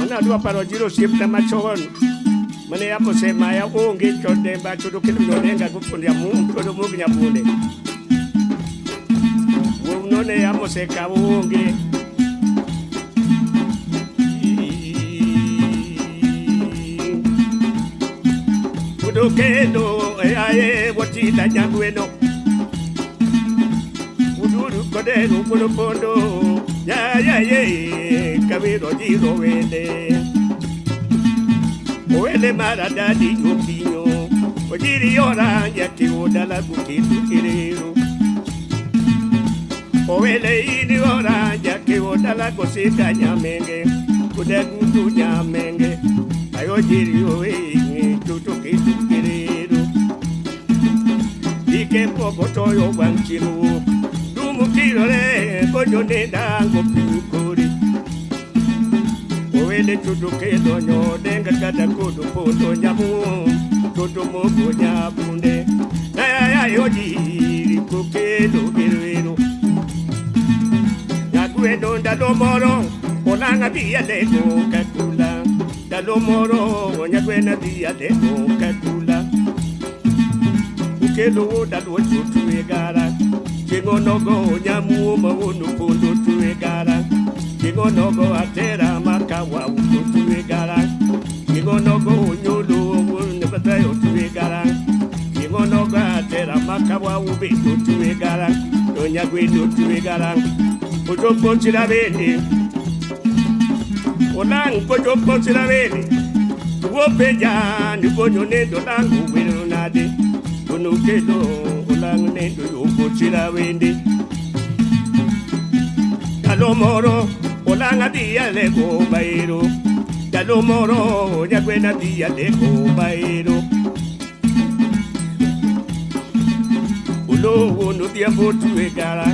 Mana dwa paro jiro siepna machon. Mane yapo sema ya onge chodemba chodo kelo nyodenga gupundia mu chodo mugi nyabunde. None yamo seka onge. Kudo kendo aye wotita nyagweno. Uduru kodero kudo pondo ya ya ye kabiro jiro wele. Owele maradadi okinyo ojiri ora yaki odala bukitu kirero. Owele ini ora yaki odala kosita nyamenge kudegutu nyamenge ayojiri owe tutu kitu kirero. Dike poko toyo wanchimu dumu kirore kojo nendango piukori. Owele tutu kendo nyodenga kata kudu poto nyamu tutu mogo nyabunde ya yojiri kukelo kirero. Nyakwendo ndalo moro olanga bia lego kakula ndalo moro nyakwena bia lego kakula ukelo ndalo tutu egara chingonogo nyamu mawunu pondo tuegara. Kingonogo atera makawa utuegara. Kingonogo nyolo unepatayo tuegara. Kingonogo atera makawa ubitu tuegara. Donyagwendo tuegara. Ojopo chirabene. Olang ojopo chirabene. Tuopeja niponyo nendo langu wirunade. Unukelo olang nendo yopo chirabende. Dalomoro olanga dia lego bairo. Dalomoro nyakwena dia lego bairo. Ulo no dia fotu egara.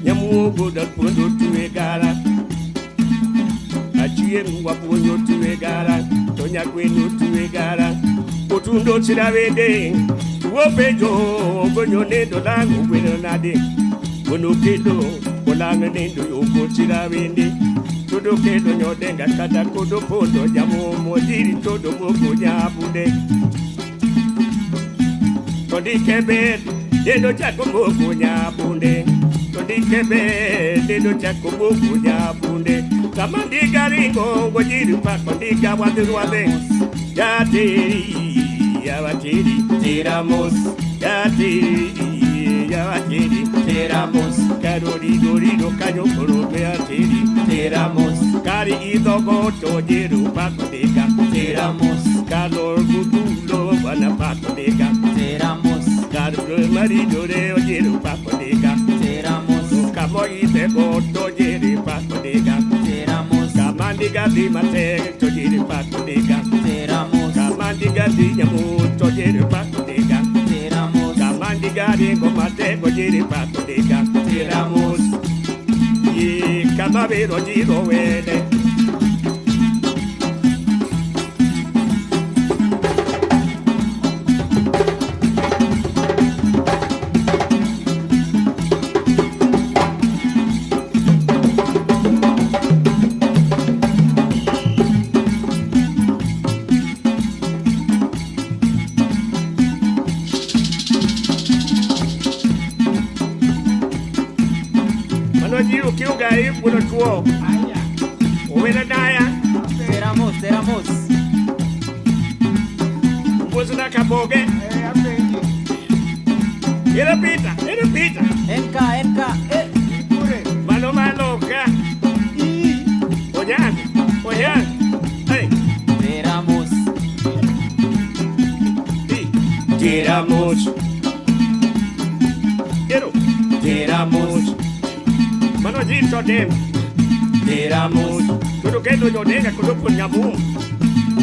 Nyamuogo dal pondo tu egara. Achie mwaponyo tu egara. Tonyakweno tu egara. Otundo chirabende. Tuopejo gonyo nendo langu gwenonade. Onokelo olanga nendo yoko chirabende. Todo kelo nyodenga kata kodo pondo jamu mojiri todo moko nyabunde. Todikebe dendo chako moko nyabunde. Todikebe dendo chako moko nyabunde. Kamandiga ringo ngojiri pako ndiga wadhirwadhe. Yatiri yabatiri teramos. Yatiri yabatiri teramos. Karori doriro kanyo koro atiri teramos. Kari idogo tojiru pako diga teramos. Kalor gutulo bana pako diga teramos. Karro maridore ojiru pako diga teramos. Kamoi dego tojiri pako diga teramos. Kamandiga di mate tojiri pako diga teramos. Kamandiga di nyamu tojiri pako diga teramos. Kamandiga di gomate tojiri pako diga teramos. Y kamabiro jiro wele. Teramos, teramos. Kaboge. Era pita, era pita. Enka, enka, eh. Malo, malo, ka. Oyan, oyan. Hey. Teramos. Teramos. Quiero. Teramos. Mano jito dem. Teramos. Todo que no nega con con nyamu.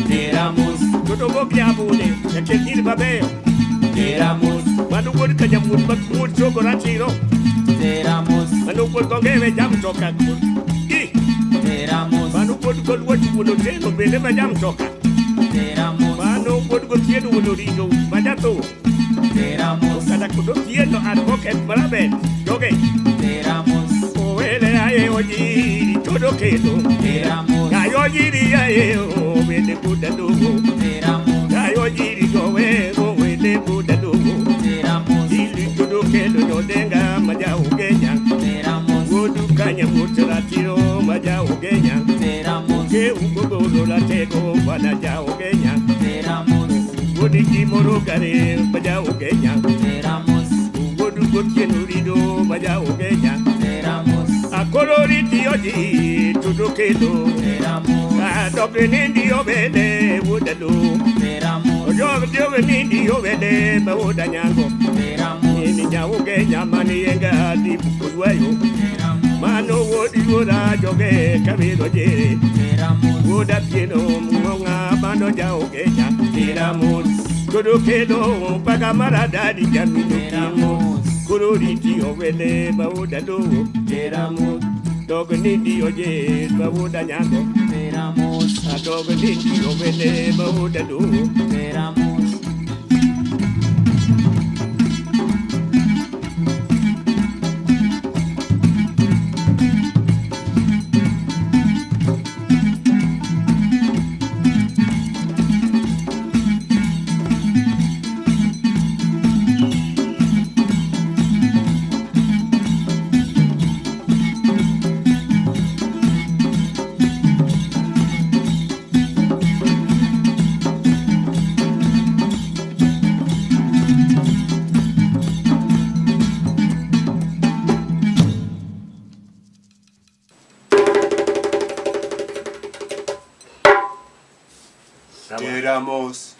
Teramos. Todo bo kyabune, ya ke dir babeo. Teramos. Manu bor ka nyamu ba ku chogo rachiro. Teramos. Manu bor ko ngeve jam toka. I. Teramos. Manu bor ko luotu wono teno bele ba jam toka. Teramos. Manu bor ko tieno wono rido bajato. Teramos. Kada ko do tieno advocate barabe. Doge. Teramos. Owele aye oji todo kedo. Teramos. Ayojiri ya o wele kudalugo. Ayojiri gowe wele kudalugo. Ili tudukelo nyodenga maja ugenya. Wodu kanya mutratiro maja ugenya. Ke ugogolo la tego bana ja ugenya. Wodi kimorogare maja ugenya. Wodu gotienurido maja ugenya. Akolori tioji tudukelo. Adobini obele wodalo. Ojo nindi obele bawuda nyango. Ni nyauge nyamani enga di bukuywayo. Mano wodi woda joge kabiro jere. Woda pieno munga bando jauge nya. Tiramus tudukelo pakamara dadi jamino. Kururi tiobele bawuda do. Tiramus dogni dioje bawuda nyango. Adogni diobele bawuda do. Teramos. Teramos.